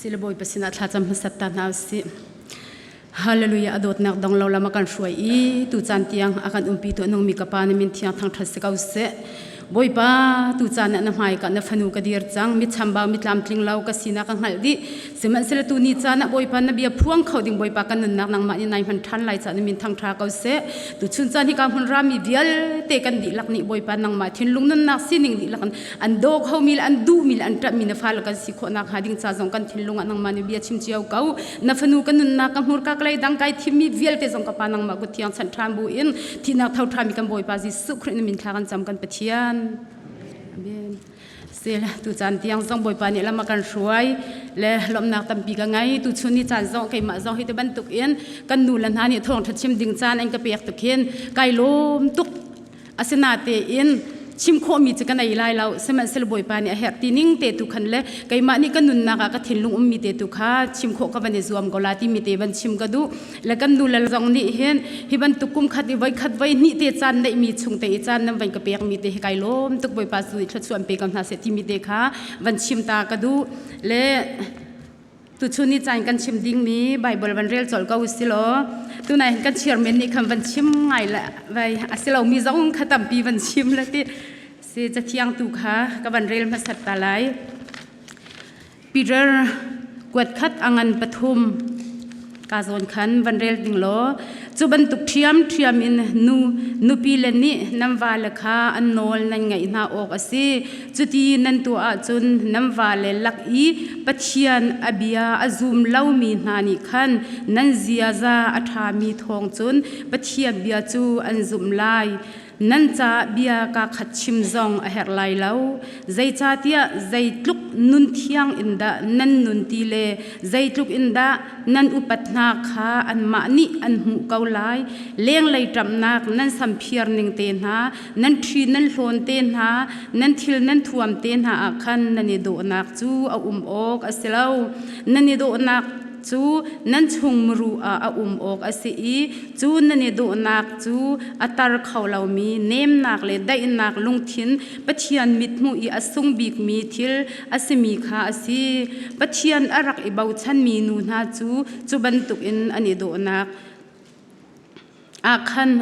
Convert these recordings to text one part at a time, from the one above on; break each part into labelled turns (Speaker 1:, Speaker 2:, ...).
Speaker 1: Sile Bawipa sinah thlacam hmasat ta hna usih. Hallelujah a dawtnak dong lo lam a kan hruai i tu caan tiang a kan umpi tu nungmi ka pa na min thiang thangthat si ko seh. Bawipa tu caan ah na hmai ka na fanu ka dir cang mi chambau mi tlamtling lo ka sinak ka hngalh dih sihmanhsehlaw tu ni caan ah Bawipa na bia phuang kho ding Bawipa kan nunnak nangmah nih nai hman ṭhan lai ca na min thangṭha ko seh. Tu chun caan hi ka hmun rami vialte kan dihlak nih Bawipa nangmah thinlung nunnak sining dihlak in an daw khomi le an duhmi le an ṭahmi na fale kan si khawhnak hnga ding ca zong kan thinlung ah nangmah nih bia chim cio ko na fanu ka nunnak ka hmurka ka lei dang kai thimmi vialte zong ka pa nangmah kut thiang chanh ṭhan bu in thihnak tho ṭhami kan Bawipa Jesuh Khrih na min thla kan cam kan Pathian Amen sel tu caan tiang zong Bawipa nih lam a kan hruai le lawmhnak tampi ka ngei tu chun ni caan zong keimah zong hi te bantuk in kan nu le hna nih thawngṭha chim ding caan an ka pek tuk hin kai lawm tuk Asinatein chim khawhmi cu ka nei lai lo sihmanhsehlaw Bawipa nih a herh ti ning te tu khan le keimah nih ka nunnak ah ka thinlung ummi te tu kha chim khawh ka van i zuam ko la timi te van chim ka duh le kan nu le zong nih hin hi bantuk kum khat i voi khat voi hnih te caan neihmi chung te i caan nan van ka pekmi te hi kai lawm tuk Bawipa cu nih thluachuah an pe ko hna seh timi te kha van chim ta ka duh le Tuchun ni caan kan chim dingmi Bible van rel colh ko usi law tunai hin kan chairman nih khan van chim ngai le vai a si lomi zong kha tampi van chim le ti si cathiang tu kha ka van rel hmasat ta lai. Peter kuat khat a ngan pathum ka zawn khan van rel ding law Cu bantuk ṭhiamṭhiam in nu nupile nih nan vale kha an nawl nan ngaih hna awk a si. Cuti nan tuah ahcun nan vale lak i Pathian a bia a zum lomi hna nih khan nan ziaza a ṭhami thawng cun Pathian bia cu an zumh lai. Nan caah bia kaa khat chim zong a herh lai lo. Zeicahtiah zeitluk nun thiang in dah nan nun ti le zeitluk in dah nan upat hna kha anmah nih an hmuh ko lai. Lenglei ṭamhnak nan samphiar ning te hna, nan ṭhi nan hlawn te hna, nan thil nan thuam te hna ah khan nan i dawhnak cu a um awk a si lo. Nan i dawhnak cu nan chung muru ah a um awk a si i cu nan i dawhnak cu a tar kho lomi nemnak le daihnak lungthin Pathian mithmuh i a sung bikmi thil a simi kha a si. Pathian a rak i bochanmi nu hna cu cu bantukin an i dawhnak ah khan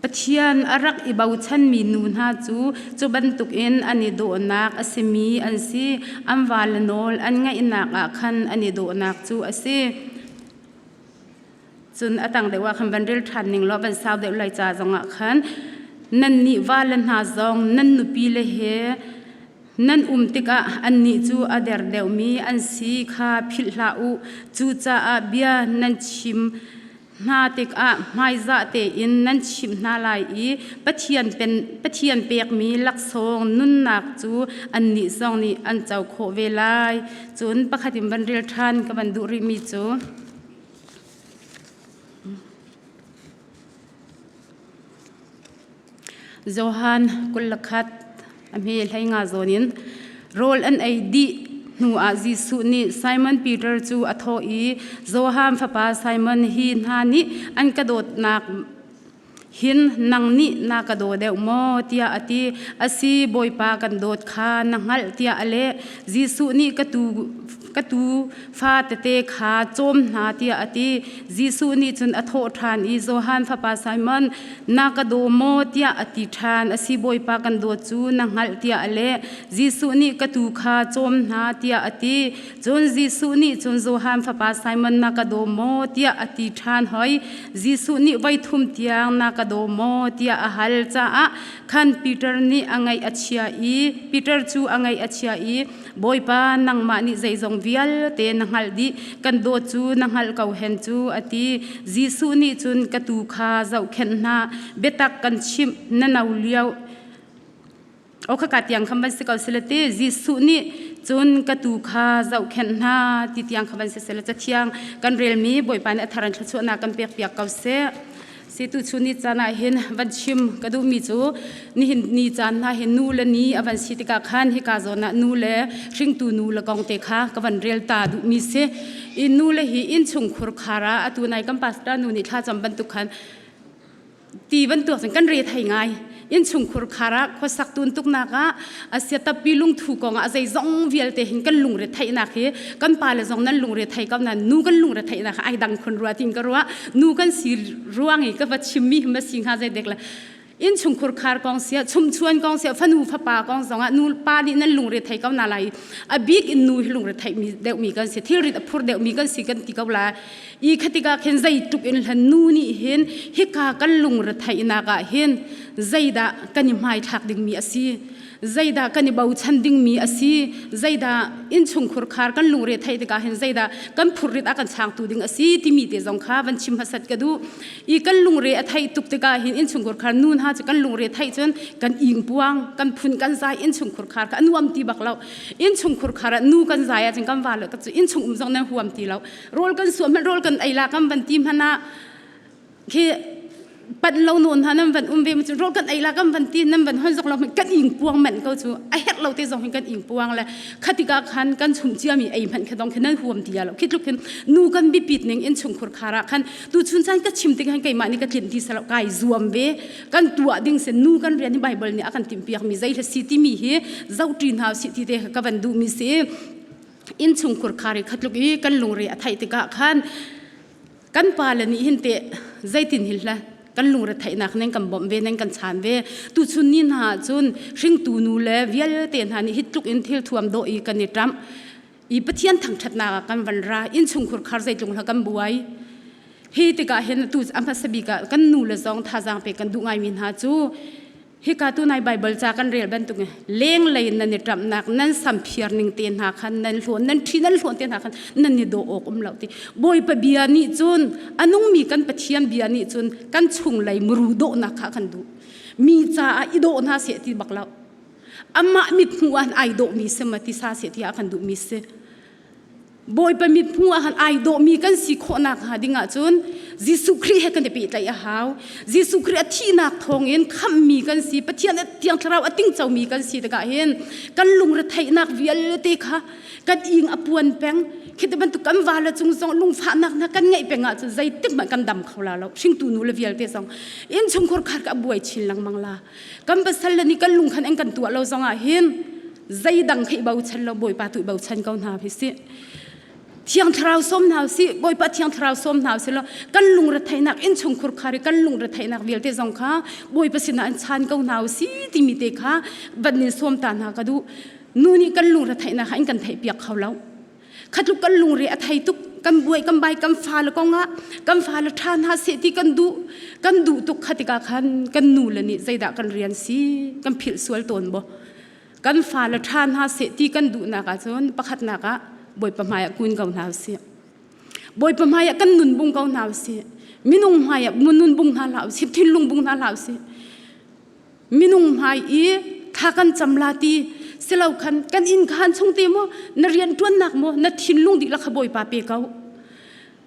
Speaker 1: Pathian a rak i bochanmi nu hna cu cu bantukin an i dawhnak a simi an si. An vale nawl an ngaihnak ah khan an i dawhnak cu a si. Cun a tang deuh ah khan van rel ṭhan ning law van sau deuh lai ca zongah khan nannih vale hna zong nan nupile he nan um tikah annih cu a der deuhmi an si kha philh hlah u. Cucaah bia nan chim hna tikah hmaizah tein nan chimh hna lai i Pathian, pen, Pathian pekmi laksawng nunnak cu annih zong nih an co khawh ve lai. Cun pakhat in van rel ṭhan ka van duh rihmi cu Johan 21 a hme hlei nga zawn in rawl an ei dih hnuah Jesuh nih Simon Peter cu a thawh i Johan fapa Simon hi hna nih an ka dawtnak hin nang nih na ka daw deuh maw tiah a ti. A si Bawipa kan dawt kha na hngalh tiah a leh. Jesuh nih ka tuu ka tuu fa tete kha cawm hna tiah a ti. Jesuh nih cun a thawh ṭhan i Johan fapa Simon na ka daw maw tiah a ti ṭhan. A si Bawipa kan dawt cu na hngalh tiah a leh. Jesuh nih ka tuu kha cawm hna tiah a ti. Cun Jesuh nih cun Johan fapa Simon na ka daw maw tiah a ti ṭhan hoi. Jesuh nih voi thum tiang na ka daw maw tiah a hal caah khan Peter nih a ngaih a chia i Peter cu a ngaih a chia i Bawipa nangmah nih zeizong vialte na hngalh dih kan dawt cu na hngalh ko hen cu a ti. Jesuh nih cun ka tuu kha zohkhenh hna biatak kan chimh na no lio O khaka tiang khan van si ko sila ti Jesuh nih cun ka tuu kha zohkhenh hna ti tiang kha van si sila cathiang kan relmi Bawipa nih a thar in thluachuahnak kan pek piak ko seh. Si tu chun ni caan ah hin van chim ka duhmi cu nihin ni caan hna hin nu le ni a van si tikah khan hika zawn ah nu le hringtu nu le kong te kha ka van rel ta duhmi si. I nu le hi innchung khurkhar ah atu nai kan pastor nu nih thlacam bantuk khan ti bantuk cun kan re thei ngai. Innchungkhur khar ah khuasak tun tuknak ah asia tappi lungthu kong ah zeizong vialte hin kan lungre theihnak hi kan pa le zong nan lungre thei ko nan nu kan lungre theihnak ai dang khun rua tin ka ruah. Nu kan si ruang i ka va chimmi hi ma si hnga zei dek le innchungkhur khar kong sia chumchuan kong sia fanu fapa kong zongah nu pa nih nan lungre thei ko na lai. A bik in nu hi lungre theih mi deuh mi kan si, thilrit a phur deuh mi kan si kan ti ko lai. I khatika khin zeitluk in hlan nu nih hin hika kan lungre theihnak ah hin zeidah kan i hmaithlak dingmi a si, zeidah kan i bochan dingmi a si, zeidah innchungkhur khar kan lungre theih tikah hin zeidah kan phurrit a kan changtu ding a si timi te zong kha van chim hmasat ka duh. I kan lungre a theih tuk tikah hin innchungkhur khar nu hna cu kan lungre theih cun kan ing puang, kan phun kan zai, innchungkhur khar kha a nuam ti bak lo. Innchungkhur khar ah nu kan zai ahcun kan va le ka cu innchung um zong nan huam ti lo. Rawl kan suah hmanh rawl kan ei la kan van ti hmanh ah khi panh lo nawn hna nan van um ve ma cu rawl kan ei la kan van ti nan van hon zok lo kan ing puang manh ko cu a herh lo te zong hin kan ing puang le khatika khan kan chum cia mi ei hmanh kha dong khin nan huam ti lo. Khi tluk hin nu kan biapit ning in chungkhur khar ah khan tu chun chan ka chim tik han keimah nih ka tlinh ti salo kai zuam ve. Kan tuah ding se nu kan rian hi Bible nih a kan timh piak mi zei hla si timi hi zohṭi hna si ti te ka van duh mi si. Innchungkhur khar i khatluk i kan lungre a theih tikah khan kan pa le nih hin te zeitin hin hla kan lungre theihnak nan kan bawmh ve, nan kan chan ve. Tu chun ni hna cun hringtu nu le vialte hna nih hi tluk in thil thuam dawh i kan i ṭamh i Pathian thangṭhatnak ah kan van ra. Innchungkhur khar zeitlung hla kan buai hi tikah hin tu a hmasa bik ah kan nu le zong thazaang pe kan duh ngaimi hna cu hika tu nai Bible ca kan rel bantuk lenglei nan i ṭamhnak nan samphiar ning te hna khan nan hlawn nan ṭhi nan hlawn te hna khan nan i dawh awk um lo ti. Bawipa bia nih cun a nungmi kan Pathian bia nih cun kan chunglei muru dawhnak kha kan duh mi caah i dawh hna seh ti bak lo. Amah mit hmuh ah ai dawhmi si ma ti sa seh ti ah kan duhmi si. Bawipa mit hmuh ah han ai dawhmi kan si khawhnak hnga ding ahcun Jesuh Khrih he kan i pehtlaih a hau. Jesuh Khrih a thihnak thawngin khamhmi kan si, Pathian a Thiang Thlarau a tingcomi kan si tikah hin kan lungretheihnak vialte kha kan ing a puan peng. Khi ti bantuk kan vala cung zong lungfahnak hna kan ngeih peng ahcun zeitik hmanh kan dam kho la lo. Hringtu nu le vialte zong innchungkhur khar ka buai chin lengmang la. Kan pasal le nih kan lung khan an kan tuah lo zong ah hin zeidang kha i bochan lo, Bawipa tu i bochan ko hna hi si. Thiang Thlarau sawm hna si, Bawipa Thiang Thlarau sawm hna si law kan lungretheihnak innchungkhur khar i kan lungretheihnak vialte zong kha Bawipa sinah an chan ko hna si timi te kha van in sawm ta hna ka duh. Nu nih kan lungretheihnak kha in kan theihpiak kho lo. Khatluk kan lungre a thei tuk, kan buai kan bai kan fale kongah kan fale ṭha hna seh ti kan duh kan duh tuk kha tikah khan kan nu le nih zeidah kan rian si kan philh sual tawn maw? Kan fale ṭha hna seh ti kan duhnak ahcun pakhatnak ah Bawipa hmaiah kun ko hna usih. Bawipa hmaiah kan nun bung ko hna usih. Minung hmaiah nun bung hna hlah usih, thinlung bung hna hlah usih. Minung hmai i thla kan cam la ti silo khan kan inn khan chung te maw na rian ṭuannak maw na thinlung dihlak kha Bawipa pe ko.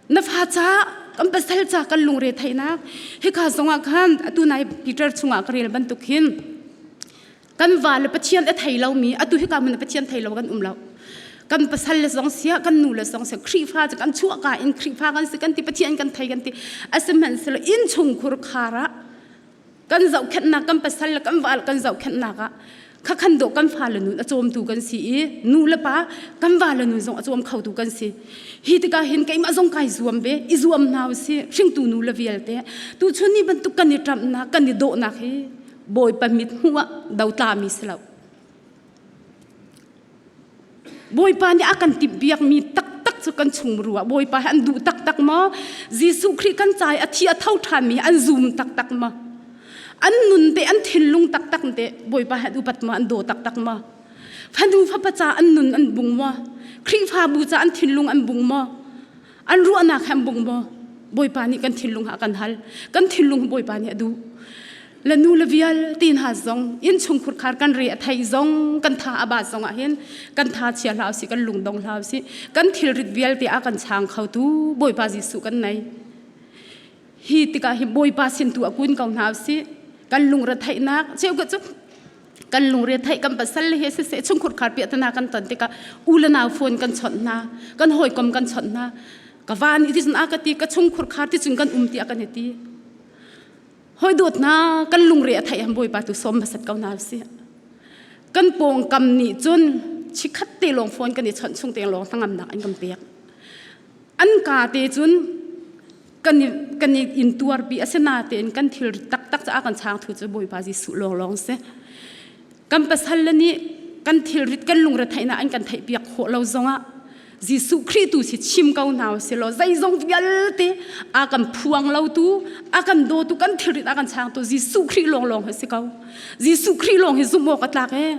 Speaker 1: Na fa ca kan pasal ca kan lungre theihnak hika zongah khan atu nai Peter chungah ka rel bantuk hin kan va le Pathian a thei lomi atu hika hmun Pathian thei lo kan um lo. Kan pasal le zong sia kan nu le zong sia Khrihfa cu kan chuahka in Khrihfa kan si kan ti, Pathian kan thei kan ti, asihmanhsehlaw innchungkhur khar ah kan zohkhenhnak kan pasal le kan val kan zohkhenhnak ah khakhan dawh kan fale nun a cawmtu kan si i nu le pa kan vale nun zong a cawm khotu kan si. Hi tikah hin keimah zong kai zuam ve, i zuam hna usih. Hringtu nu le vialte tu chun ni bantuk kan i ṭamhnak kan i dawhnak hi Bawipa mit hmuh ah dotlami si lo. Bawipa nih a kan timhpiakmi taktak cu kan chung ruah Bawipa hi an duh taktak maw? Jesuh Khrih kan ca i a thi a tho ṭhanmi an zum taktak maw? An nun te an thinlung taktak te Bawipa hi an upat maw? An daw taktak maw? Fanu fapa ca an nun an bung maw? Khrihfabu ca an thinlung an bung maw? An ruahnak he an bung maw? Bawipa nih kan thinlung a kan hal. Kan thinlung Bawipa nih a duh. Le nu le vialte hna zong innchungkhur khar kan re a thei zong kan tha a bat zong ah hin kan tha chia hlah usih, kan lungdong hlah usih. Kan thilrit vialte a kan chang kho tu Bawipa Jesuh kan nei. Hi tikah hi Bawipa sin tu a kun ko hna usih. Kan lungre theihnak cheu ka cu kan lungre theih kan pasal le he siseh chungkhur khar piahtana kan ton tikah u le nau phone kan chawnh hna, kan hawikom kan chawnh hna. Ka van i ti cun a ka ti, ka chungkhur khar ti cun kan um ti a kan i ti. Hoi dawt hna kan lungre a theih han Bawipa tu sawm hmasat ko hna usih. Kan pawngkam nih cun chikhat te lawng phone kan i chawnh chung te lawng hnangamnak an kan pek. An ka te cun kan i kan i intuarpi asinatein kan thil taktak caah kan chang thu cu Bawipa Jesuh lawnglawng si. Kan pasal le nih kan thilrit kan lungretheihnak an kan theihpiak khawh lo zongah Jesuh Khrih tu si chim ko hna usih law zeizong vialte a kan phuang lo tu a kan dawtu kan thilrit a kan changtu Jesuh Khrih lawnglawng hi si ko. Jesuh Khrih lawng hi zumh awk a tlak ee.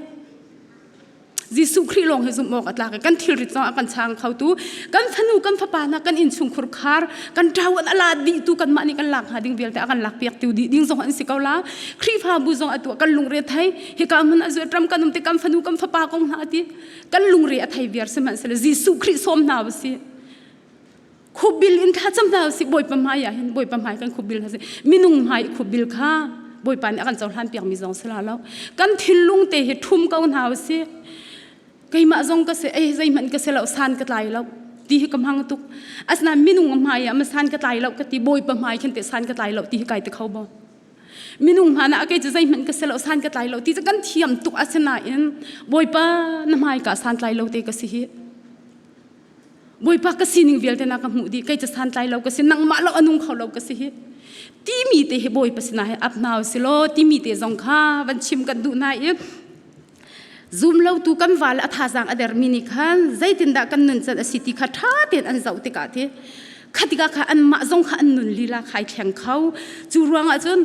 Speaker 1: Jesuh Khrih lawng hi zumh awk a tlak i kan thilrit zong a kan chang khotu kan fanu kan fapa hna kan innchungkhur khar kan ṭawan a la dih tu kanmah nih kan lak hnga ding vialte a kan lak piak tu dih ding zong an si ko la Khrihfabu zong a tuah kan lungre thei hika hmun a zuat ram kan um ti kan fanu kan fapa kong hna ti kan lungre a thei viar sihmanhsehlaw Jesuh Khrih sawm hna usih Khubil in thlacam hna usih Bawipa hmai ah hin Bawipa hmai kan khubil hna sih minung hmai khubil kha Bawipa nih a kan cohlan piakmi zong si la lo kan thinlung te hi ṭhum ko hna usih keimah zong ka si ei zeihmanh ka si lo san ka tlai lo ti hi ka hmang tuk asinain minung hmai ah ma san ka tlai lo ka ti Bawipa hmai khin te san ka tlai lo ti hi kai te kho bo minung hmana a kei cu zeihmanh ka si lo san ka tlai lo ti cu kan thiam tuk asinain Bawipa na hmai ka san tlai lo te ka si hi Bawipa ka sining vialte na ka hmuh dih kei cu santlai lo ka si nangmah lo anung kho lo ka si hi timi te hi Bawipa sinah hi ap hna si law timi te zong kha van chim kan duh hna i zum lo tu kan val a thazaang a dermi nih khan zeitindah kan nun can a si ti kha ṭha tein an zoh tikah ti khatikah kha anmah zong kha an nun lila khai thleng kho cu ruangah cun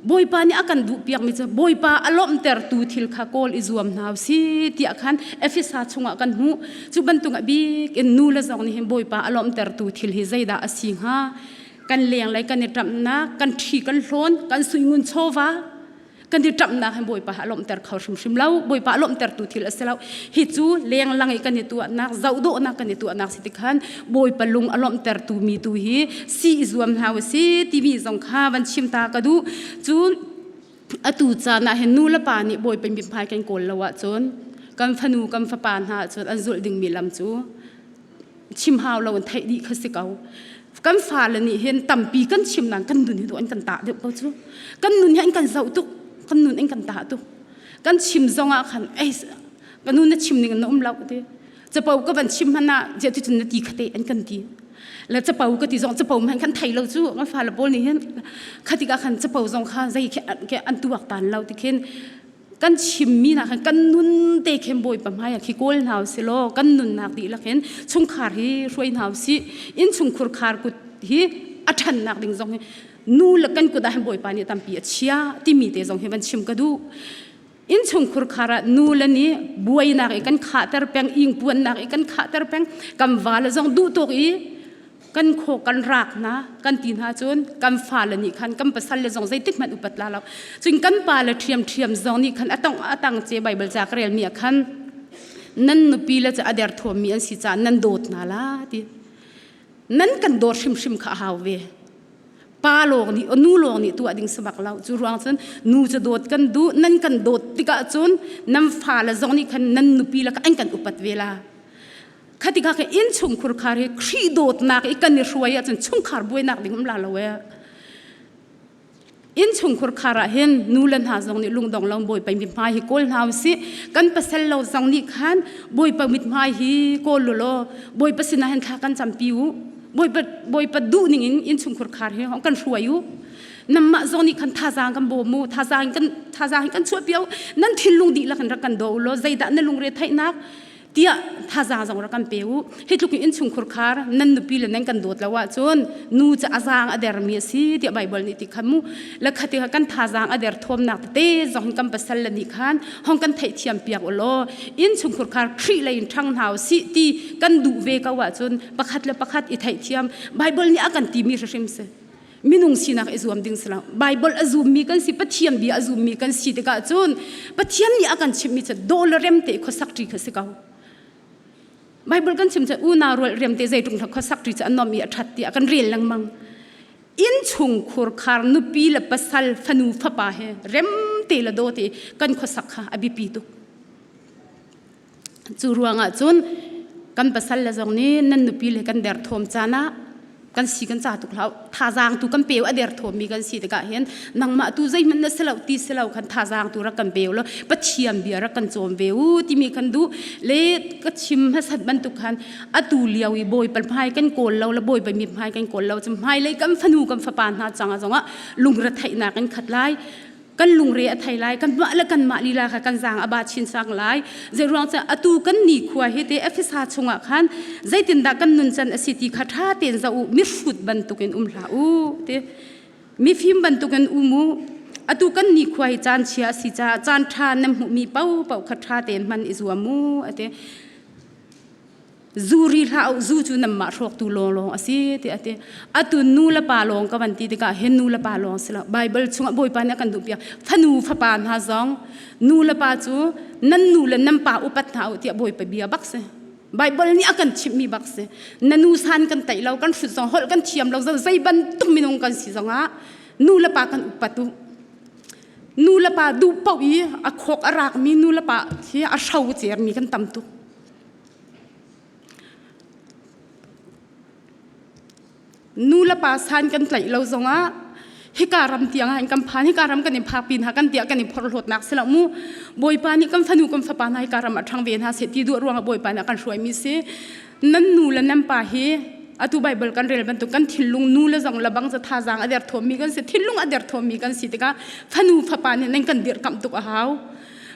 Speaker 1: Bawipa nih a kan duhpiakmi cu Bawipa a lawmhtertu thil kha kawl i zuam hna usih tiah khan Efesa chungah kan hmuh. Cu bantuk a bik in nu le zong nih hin Bawipa a lawmhtertu thil hi zeidah a si hnga? Kan lenglei kan i ṭamhnak, kan ṭhi kan hlawn, kan suingun chawva, kan i ṭamhnak hin Bawipa a lawmhter kho hrimhrim lo. Bawipa a lawmhtertu thil a si lo. Hi cu lenglang i kan i tuahnak, zohdawhnak kan i tuahnak si tikhan Bawipa lung a lawmhtertu mi tu hi si i zuam hna usih timi zong kha van chim ta ka duh. Cun atu caan ah hin nu le pa nih Bawipa mithmai kan kawl lo ahcun kan fanu kan fapa hna cun an zulh dingmi lam cu chim hau lo in theih dih kha si ko. Kan fale nih hin tampi kan chim nain kan nun hi an kan tah deuh ko cu. Kan nun hi an kan zoh tuk. Kan nun an kan tah tuk. Kan chim zong ah khan ei ka nu na chim ning na um lo ti. Capo ka van chim hmanh ah ziah ti cun na ti khate an kan ti. Le capo ka ti zong capo hmanh khan thei lo cu kan fale pawl nih hin khatikah khan capo zong kha zei khi an tuak tan lo ti khin kan chimmi nak khan kan nun te khin bawipa hmai ah khi kawl hna usih law kan nunnak dihlak hin chungkhar hi hruai hna usih innchungkhur khar kut hi a ṭhannak ding zong hi nu le kan kut ah hin bawipa nih tampi a chia timi te zong hi van chim ka duh innchungkhur khar ah nu le nih buainak i kan khahter peng ingpuannak i kan khahter peng kan va le zong duh tuk i kan khaw kan rak hna kan ti hna cun kan fale nih khan kan pasal le zong zeitik hmanh upat la lo cun kan pa le ṭhiam ṭhiam zong nih khan atong atang ce Bible ca ka rel mi ah khan nan nupi le cu a derthawmmi an si caah nan dawt hna la ti nan kan dawt hrimhrim kha a hau ve pa lawng nih nu lawng nih tuah ding si bak lo cu ruang cun nu cu dawt kan duh nan kan dawt tikah cun nan fale zong nih khan nan nupi le an kan upat ve la Khatikha kha innchungkhur khar hi Khrih dawtnak i kan i hruai ahcun chungkhar buainak ding um la lo ee. Innchungkhur khar ah hin nu le hna zong nih lungdong lo Bawipa mithmai hi kawl hna usih. Kan pasal lo zong nih khan Bawipa mithmai hi kawl u law Bawipa sinah hin thla kan campi u. Bawipa Bawipa duh ning in innchungkhur khar hi kan hruai u. Namah zong nih khan thazaang kan bawm u, thazaang kan thazaang kan chuahpi u. Nan thinlung dihlak in rak kan daw u law zeidah na lungre theihnak tiah thazaang zong rak kan pe u hi tluk in innchungkhur khar nan nupi le nan kan dawt lo ahcun nu cu a zaang a dermi a si tiah Baibal nih ti khan mu le khati kha kan thazaang a der thawmnak tete zong kan pasal le nih khan hong kan theihthiam piak u law innchungkhur khar Khrih lei in ṭhang hna u sih ti kan duh ve ko ahcun pakhat le pakhat i theihthiam Baibal nih a kan timi hrim si minung sinak i zuam ding si lo Bible a zummi kan si Pathian bia a zummi kan si tikah cun Pathian nih a kan chimhmi cu daw le rem te khuasak ṭi kha si ko Bible kan chim cu unau rual rem te zeitluk hna khuasak ṭi cu a nuam i a ṭhat tiah kan rel lengmang innchungkhur khar nupi le pasal fanu fapa he rem te le daw te kan khuasak kha a biapi tuk Cu ruangah cun kan pasal le zong nih nan nupi le kan derthawm caan ah Kan si kan ca tuk hlah. Thazaang tu kan peu a der thawmi kan si tikah hin nangmah tu zeihmanh na si lo ti si lo khan thazaang tu rak kan pe law Pathian bia rak kan cawm ve u timi kan duh. Le ka chim hmasat bantuk khan atu lio i Bawipa hmai kan kawl lo le Bawipa mi hmai kan kawl lo cu hmailei kan fanu kan fapa hna cang ah zongah lungretheihnak in khat lai. Kan lungre a thei lai, kan mah le kan mah lila kha kan zaang a ba chin sang lai. Zei ruang cu atu kan ni khua hi te Efesa chungah khan zeitindah kan nun can a si ti kha ṭha tein zoh u, mihrut bantukin um hlah u ti. Mifim bantukin um u. Atu kan ni khua hi caan chia a si caah caan ṭha nan hmuhmi paohpaoh kha ṭha tein hman i zuam u a ti. Zu ri hlah u, zu cu nanmah hrawktu lawnglawng a si tiah a ti. Atu nu le pa lawng ka van ti tikah hin nu le pa lawng si lo. Baibal chungah Bawipa nih a kan duhpiak. Fanu fapa hna zong nu le pa cu nan nu le nan pa upat hna u tiah Bawipa bia bak si. Baibal nih a kan chimhmi bak si. Na nu san kan taih lo, kan hrut zong holh kan thiam lo, zei bantuk minung kan si zongah nu le pa kan upat u. Nu le pa duh paoh i a khawk a rakmi nu le pa hi a hro cermi kan tam tuk. Nu le pa san kan tlaih lo zongah hika ram tiang ah kan phan, hika ram kan i phak pin ha kan tiah kan i phorhlawtnak si lo mu. Bawipa nih kan fanu kan fapa hna hika ram ah ṭhang ve hna seh ti duh ruangah Bawipa nih a kan hruaimi si. Nan nu le nan pa hi atu Bible kan rel bantuk kan thinlung nu le zong le bang cu thazaang a derthawmmi kan si, thinlung a derthawmmi kan si tikah fanu fapa nih nan kan dirhkamh tuk a hau.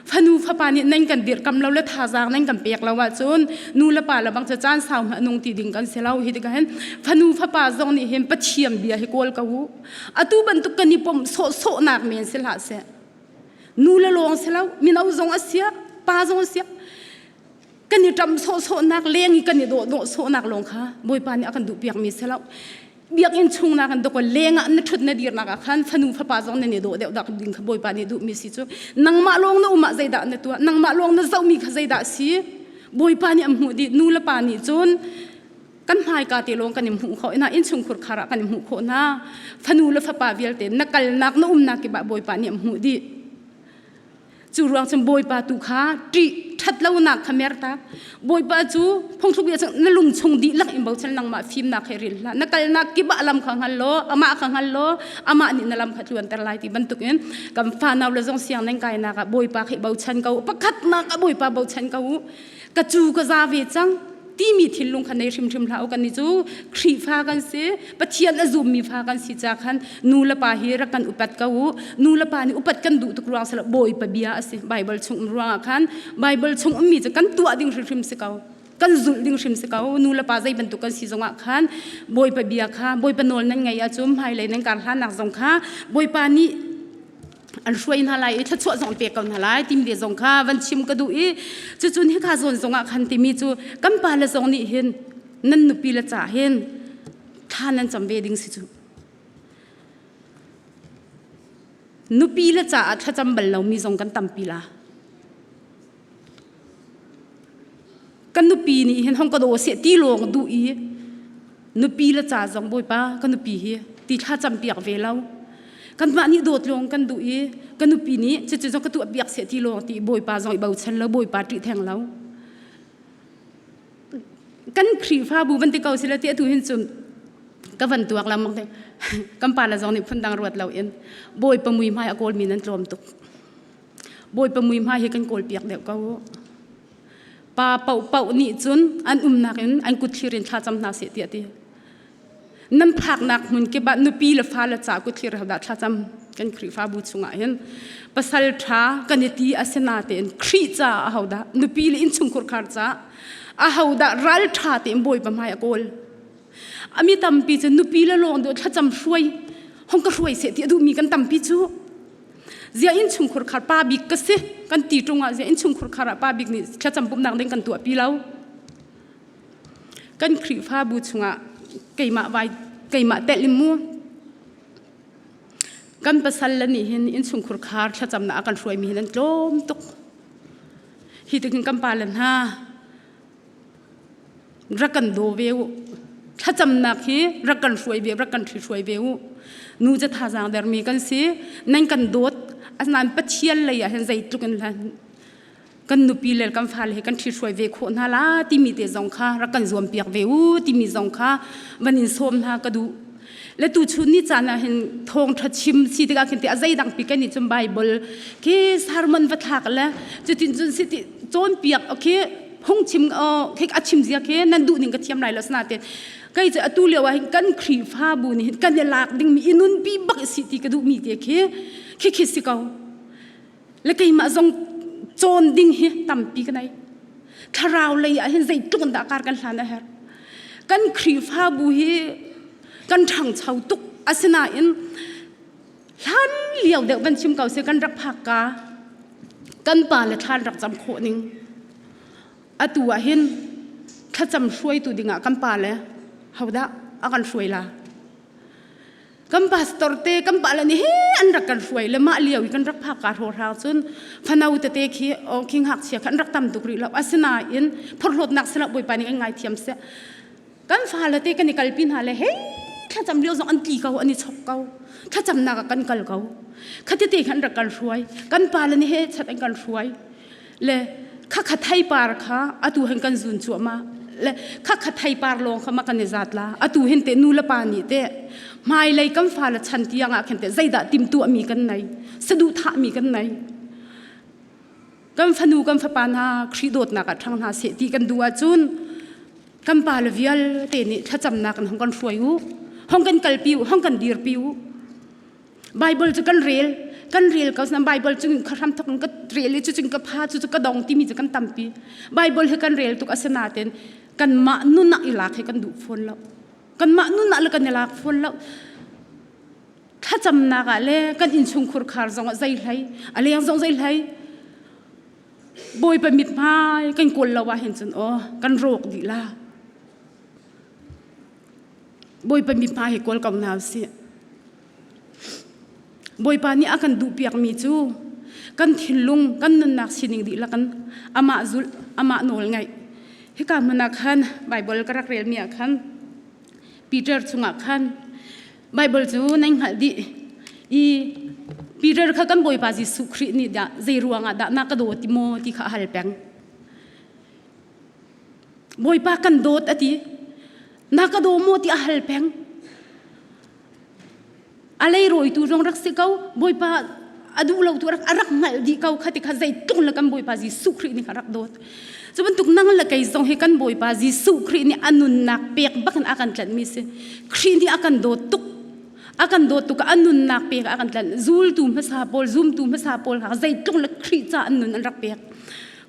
Speaker 1: Fanu fapa nih nan kan dirhkam lo le thazaang nan kan pek lo ahcun nu le pa le bang cu caan sau hmanh nung ti ding kan si lo. Hi tikah hin fanu fapa zong nih hin Pathian bia hi kawl ko u. Atu bantuk kan i pom sawhsawhnak men si hlah seh. Nu le lawng si lo, mino zong a sia, pa zong a sia. Kan i ṭam sawhsawhnak leng i kan i dawh dawh sawhnak lawng kha Bawipa nih a kan duh piakmi si lo. Biakinn chung na kan dok leng ah na ṭhut na dirnak ah khan fanu fapa zong nan i dawh deuh dak ding kha Bawipa nih duhmi si cu. Nangmah lawng na um ah zeidah na tuah, nangmah lawng na zohmi kha zeidah si? Bawipa nih an hmuh dih. Nu le pa nih cun kan hmaika te lawng kan i hmuh khawh hna, innchungkhur khar ah kan i hmuh khawh hna. Fanu le fapa vialte na kalnak na umnak kip ah Bawipa nih an hmuh dih. Cu ruang cun Bawipa tu kha ṭih ṭhat lonak kha mertak. Bawipa cu phungthluk bia na lung chung dihlak in bochan nangmah fimnak he ril hlah. Na kalnak kip ah lam kha hngal law, amah kha hngal law, amah nih na lam kha tluanter lai ti bantukin kan fanau le zong siang nan kainak ah Bawipa khi bochan ko. Pakhatnak ah Bawipa bochan ko u. Ka cu ka za ve cang. Timi thinlung kha nei hrimhrim hlah u. Kannih cu Khrihfa kan si, Pathian a zummi fa kan si ca khan nu le pa hi rak kan upat ko u. Nu le pa nih upat kan duh tuk ruang silo Bawipa bia a si. Bible chung um ruangah khan Bible chung ummi cu kan tuah ding hrimhrim si ko. Kan zulh ding hrim si ko. Nu le pa zei bantuk kan si zongah khan Bawipa bia kha Bawipa nawl nan ngei ahcun hmailei nan kar hlannak zong kha Bawipa nih an hruai hna lai i thluachuah zong pek ko hna lai timi te zong kha van chim ka duh i cucun hika zawn zongah khan timi cu kan pa le zong nih hin nan nupi le ca hin thla nan cam ve ding si cu nupi le caah thlacam bal lomi zong kan tampi la. Kan nupi nih hin hong ka daw seh ti lawng duh i nupi le ca zong Bawipa ka nupi hi ti thla cam piak ve lo. Kanmah nih dawt lawng kan duh i ka nupi nih cucu zong ka tuah piak seh ti lawng ti Bawipa zong i bochan lo, Bawipa ṭih theng lo. Kan Khrihfabu van ti ko sila ti atu hin cun ka van tuak lengmang te kan pa le zong nih phundang ruat lo in Bawipa mui hmai a kawlmi nan tlawm tuk. Bawipa muihmai hi kan kawlpiak deuh ko. Pa paohpaoh nih cun an umnak in an kut thlir in thlacam hna seh tiah ti. Nan phaknak hmun kip ah nupi le fale ca kut thlir hodah thlacam kan Khrihfabu chungah hin pasal ṭha kan i ti a si natein Khrih caah ahodah nupi le innchungkhur khar caah ahodah ral ṭha tein Bawipa hmai a kawl. Ami tampi cu nupi le lawng duh thlacam hruai hong ka hruai seh ti a duhmi kan tampi cu. Zia innchungkhur khar pa bik ka si kan ti ṭung ah zia innchungkhur khar ah pa bik nih thlacam pumhnak ding kan tuahpi lo. Kan Khrihfabu chungah keimah vai keimah telh in mu kan pasal le nih hin innchungkhur khar thlacamnak a kan hruaimi hin an tlawm tuk. Hi tikin kan pa le hna Rak kan daw ve u. Thlacamnak hi rak kan hruai ve, rak kan hruai ve u. Nu cu thazaang dermi kan si. Nan kan dawt. Asinain Pathian lei ah hin zeitluk in hlan. Kan nupi le kan fale he kan ṭhithruai ve khawh hna la timi te zong kha rak kan zuam piak ve u timi zong kha van in sawm hna ka duh. Le tu chun ni caan ah hin thawngṭha chim si tikah khin te a zeidang pi kan nih cun Bible khi sermon va thlak le cutin cun si ti cawnpiak khi phungchim khi a chim zia khi nan duh ning ka thiam lai lo sinain kei cu atu lio ah hin kan Khrihfabu nih hin kan i lak dingmi i nunpi bak i si ti ka duhmi te khi khi khi si ko. Le keimah zong cawn ding hi tampi ka nei. Thlarau lei ah hin zeitluk in dah kar kan hlan a herh. Kan Khrihfabu hi kan ṭhangcho tuk asinain hlan lio deuh van chim ko sih kan rak phak ka kan pa le thlan rak cam khawh ning atu ah hin thlacam hruaitu dingah kan pa le hodah a kan hruai la kan pastor te kan pa le nih he an rak kan hruai le mah lio i kan rak phak ka hrawhrang cun fano tete khi khi ngakchia kha an rak tam tuk rih lo asinain phorhlawtnak sila bawipa nih kan ngaithiam seh kan fale te kan i kalpi hna le hei thlacam lio zong an tli ko an i chok ko thlacamnak ah kan kal ko khatite khan rak kan hruai kan pa le nih he chat an kan hruai le khakha theipar kha atu hen kan zun cuahmah le khakha theipar lawng kha ma kan i zat la atu hin te nu le pa nih te hmailei kan fale chan tiang ah khin te zeidah timtuah mi kan nei saduhthah mi kan nei kan fanu kan fapa hna Khrih dawtnak ah ṭhang hna seh ti kan duh ahcun kan pa le vialte nih thlacamnak in hong kan hruai u hong kan kalpi u hong kan dirpi u Bible cu kan rel kan rel ko san Bible cu ka hram thok ka rel i cucun ka pha cu ka dong timi cu kan tampi Bible hi kan rel tuk asinain kanmah nun ah i lak hi kan duh fawn lo kanmah nun ah le kan i lak fawn lo thlacamnak ah le kan innchungkhur khar zong ah zei hlei a leng zong zei hlei Bawipa mithmai kan kawl lo ah hin cun aw kan rawk dih la. Bawipa mithmai hi kawl ko hna usih. Bawipa nih a kan duhpiakmi cu kan thinlung kan nunnak sining dihlak in amah zulh amah nawl ngaih hika hmun ah khan Bible ka rak relmi ah khan Peter chungah khan Bible cu nan hngalh dih i Peter kha kan Bawipa Jesuh Khrih nih dah zei ruangah dah na ka dawt ti maw ti kha a hal peng. Bawipa kan dawt a ti. Na ka daw maw ti a hal peng. A leirawitu zong rak si ko. Bawipa a duh lo tu rak a rak hngalh dih ko kha ti kha zeitluk le kan Bawipa Jesuh Khrih nih kha rak dawt. Cu bantuk nang le kei zong hi kan Bawipa Jesuh Khrih nih a nunnak pek bak in a kan tlanhmi si. Khrih nih a kan dawt tuk. A kan dawt tuk a nunnak pek a kan tlanh. Zultu hmasa pawl, zumtu hmasa pawl kha zeitluk le Khrih ca an nun an rak pek.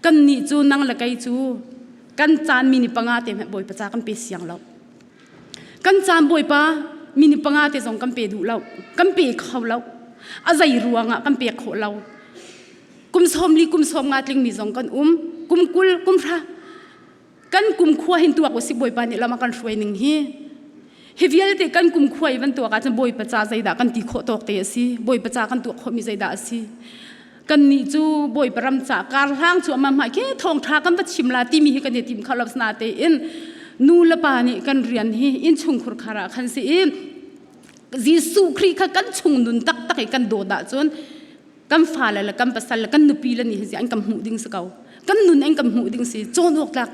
Speaker 1: Kan nih cu nang le kei cu kan caan mini panga te hmanh Bawipa ca kan pe siang lo. Kan caan Bawipa mini panga te zong kan pe duh lo. Kan pe kho lo. A zei ruangah kan pek khawh lo. Kum 40 kum 50 tlingmi zong kan um. Kum 20 kum 30 kan kum khua hin tuak usih Bawipa nih lam a kan hruai ning hi. Hi vialte kan kum khua i van tuak ahcun Bawipa ca zeidah kan ti khawh tawk te a si. Bawipa ca kan tuah khawhmi zeidah a si. Kannih cu Bawipa ram ca kar hlang cu amah hmai khi thawngṭha kan va chim la timi hi kan i tim kho lo natein nu le pa nih kan rian hi innchungkhur khar ah khan si i Jesuh Khrih kha kan chung nun taktak i kan dawt ahcun kan fale le kan pasal le kan nupi le nih hi an kan hmuh ding si ko kan nun an kan hmuh ding si cawn awk tlak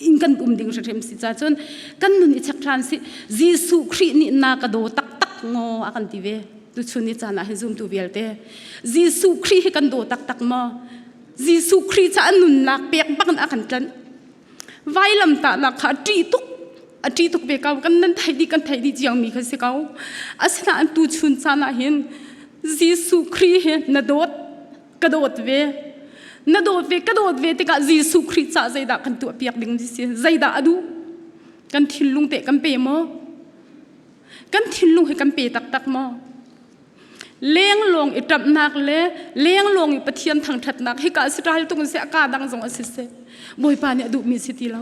Speaker 1: in kan um ding hrimhrim si ca cun kan nun i chek ṭhan si Jesuh Khrih nih na ka daw taktak maw a kan ti ve tuchun ni caan ah hin zumtu vialte Jesuh Khrih hi kan daw taktak maw Jesuh Khrih ca nunnak pek bak in a kan tlanh vailam tahnak kha a ṭih tuk a ṭih tuk ve ko kan nan theih dih kan theih dih ciangmi kha si ko asinain tuchun caan ah hin Jesuh Khrih hi na dawt ka dawt ve na dawt ve ka dawt ve tikah Jesuh Khrih cah zeidah kan tuah piak ding si zeidah a duh kan thinlung te kan pe maw kan thinlung hi kan pe taktak maw lenglawng i ṭamhnak le lenglawng i Pathian thangṭhatnak hika si ṭal tung si a ka dang zong a si seh Bawipa nih a duhmi si ti lo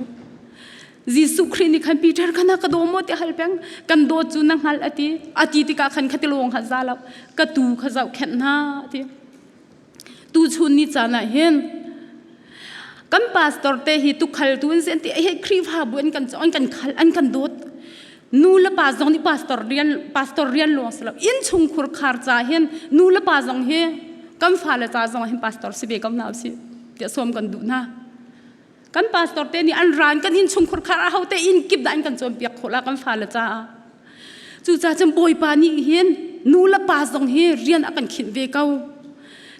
Speaker 1: Jesuh Khrih nih khan Peter kha na ka daw maw ti hal peng kan dawt cu na hngalh a ti a ti tikah khan khati lawng kha za lo ka tu kha zohkhenh hna ti tuchun ni caan ah hin kan pastor te hi tukhal tu an si an ti he Khrihfabu an kan an kan khal an kan dawt nu le pa zong nih pastor rian pastor rian lawng si lo inn chungkhur khar ca hin nu le pa zong hi kan fale ca zong hin pastor si ve ko hna usih. Tiah sawm kan duh hna. Kan pastor te nih an ran kan inn chungkhur khar a ho te inn kip dah in kan cawnpiak khawh la kan fale caah. Cucaah cun Bawipa nih hin nu le pa zong hi rian a kan khinh ve ko.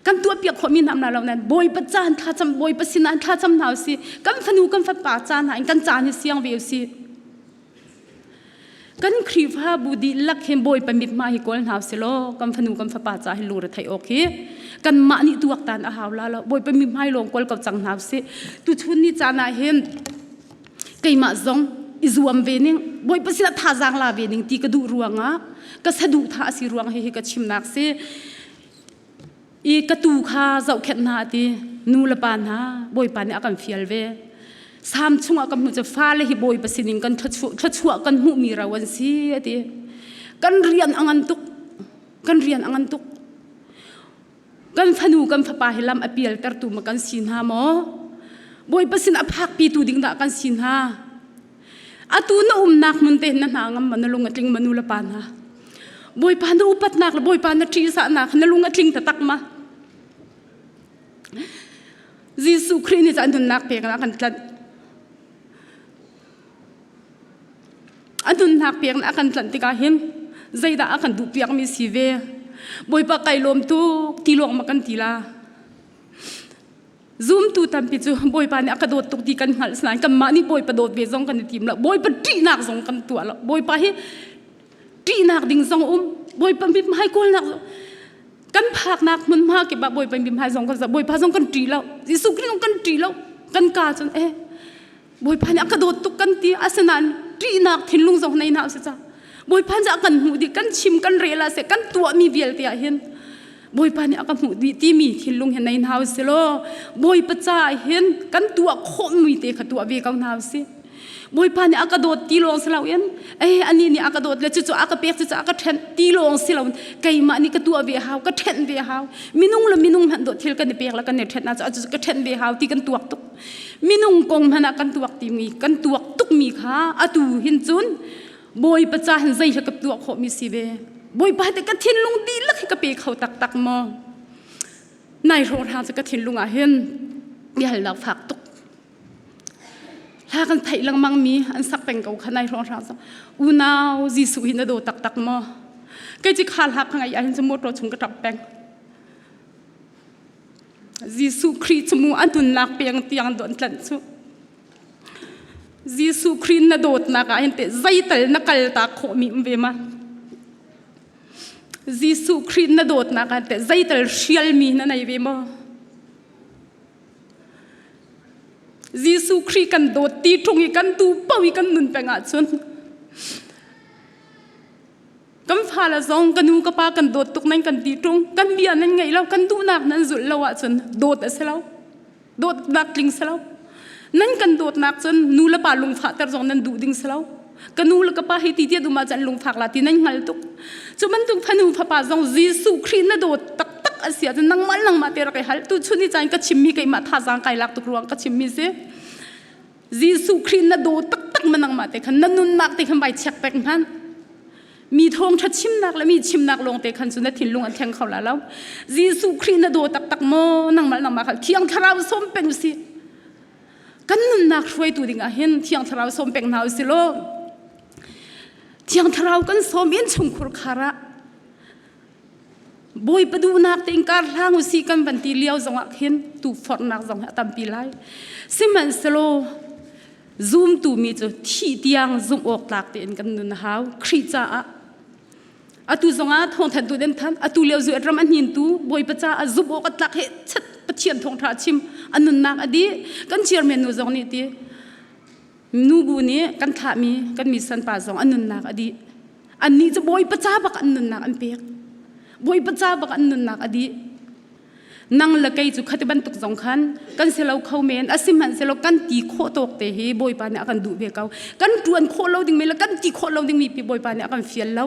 Speaker 1: Kan tuahpiak khawhmi hna lo nain Bawipa caan thlacam Bawipa sinah thlacam hna usih. Kan fanu kan fapa ca hna in kan caan hi siang ve usih. Kan Khrihfabu dihlak hin Bawipa mithmai hi kawl hna usih law kan fanu kan fapa ca hi lungre theih awk hi kanmah nih tuaktan a hau la lo. Bawipa mithmai lawng kawl ko cang hna usih. Tuchun ni caan ah hin keimah zong i zuam ve ning Bawipa sinah thazaang la ve ning ti ka duh ruangah ka saduhthah a si ruang hihi ka chimnak si i ka tu kha zohkhenh hna ti nu le pa hna Bawipa nih a kan fial ve Salm chungah kan hmuh cu fale hi Bawipa sinin kan thluachuah kan hmuhmi ro an si a ti kan rian a ngan tuk kan rian a ngan tuk Kan fanu kan fapa hi lam a pialtertu ma kan si hna maw? Bawipa sin a phakpitu ding dah kan si hna? Atu na umnak hmun te na hna ngam ma na lung a tling ma nu le pa hna? Bawipa na upatnak le Bawipa na ṭihzahnak na lung a tling taktak ma? Jesuh Khrih nih caan nunnak pek ah kan tlanh. A nunnak pek a kan tlanh tikah hin zeidah a kan duhpiakmi si ve? Bawipa kai lawm tuk ti lawng ma kan ti la. Zumtu tampi cu Bawipa nih a ka dawt tuk ti kan hngalh nain kanmah nih Bawipa dawt ve zong kan i tim lo. Bawipa ṭihnak zong kan tuah lo. Bawipa hi ṭihnak ding zong um. Bawipa mithmai kawlnak zong kan phaknak hmunhma kip ah Bawipa mithmai zong kan Bawipa zong kan ṭih lo. Jesuh Khrih zong kan ṭih lo. Kan ka cun eh Bawipa nih a ka dawt tuk kan ti asinain ṭihnak thinlung zong nei hna usih ca Bawipa nih a kan hmuh dih kan chim kan rel ah seh kan tuahmi vialte ah hin Bawipa nih a ka hmuh dih timi thinlung hi nei hna usih law Bawipa caah hin kan tuah khawhmi te kha tuah ve ko hna usih Bawipa nih a ka dawt ti lawng si loin eh anih nih a ka dawt le cucu a ka pek cucu a ka ṭhenh ti lawng si loin keimah nih ka tuah ve hau ka ṭhenh ve hau minung le minung hmanh dawt thil kan i pek le kan i ṭhenh ahcun cucu ka ṭhenh ve hau ti kan tuak tuk Minung kong hmanh ah kan tuak timi kan tuak tukmi kha atu hin cun Bawipa ca hin zei he ka tuah khawhmi si ve. Bawipa te ka thinlung dihlak hi ka pe kho taktak maw? Nai hrawng cu ka thinlung ah hin biahalnak fak tuk. Hla kan theih lengmang mi an sak peng ko kha nai hrawng cu unau Jesuh hi na daw taktak maw? Kei ci kha hla ka ngaih ah hin cu motor chung ka ṭap peng. Jesuh Khrih cu mu a nunnak peng tiang don tlanh cu. Jesuh Khrih na dawtnak ah hin teh zeital na kal ta khawhmi um ve ma? Jesuh Khrih na dawtnak ah teh zeital hrialmi na nei ve maw? Jesuh Khrih kan dawt ti ṭung i kan tu paoh i kan nun peng ahcun Kan fale zong ka nu ka pa kan dawt tuk nan kan ti ṭung kan bia nan ngaih lo kan duhnak nan zulh lo ahcun dawt a si lo dawtnak tling si lo nan kan dawtnak cun nu le pa lungfahter zong nan duh ding si lo ka nu le ka pa hi ti tia dum ahcun lungfak la ti nan hngal tuk cu bantuk fanu fapa zong Jesuh Khrih na dawt taktak a si ahcun nangmah nangmah te rak i hal tu chun ni caan ka chimmi keimah thazaang kai lak tuk ruang ka chimmi si Jesuh Khrih na daw taktak ma nangmah te khan na nunnak te khan vai check pek hmanh mi thawngṭha chimnak le mi chimnak lawng te khan cu na thinlung an thleng kho la lo Jesuh Khrih na daw taktak maw nangmah nangmah kha Thiang Thlarau sawm peng usih kan nunnak hruaitu ding ah hin Thiang Thlarau sawm peng hna usih law Thiang Thlarau kan sawm in chungkhur khar ah Bawipa duhnak tein kar hlang usih kan van ti lio zongah khin tukforhnak zong hi a tampi lai. Sihmanhsehlaw zumtu mi cu thih tiang zumh awk tlak tein kan nun a hau. Khrih caah atu zongah thawngthanhtu den than atu lio zu ram a hnintu Bawipa caah zumh awk a tlak he chat Pathian thawngtha chim a nunnak a dih kan chairman nu zong nih ti Nubu nih kan thlahmi kan mi sanpa zong an nunnak a dih. Annih cu Bawipa ca bak an nunnak an pek. Bawipa ca bak an nunnak a dih. Nang le kei cu khati bantuk zong khan kan si lo kho men asihmanhsehlaw kan ti khawh tawk te hi Bawipa nih a kan duh ve ko. Kan ṭuan khawh lo dingmi le kan ti khawh lo dingmi pi Bawipa nih a kan fial lo.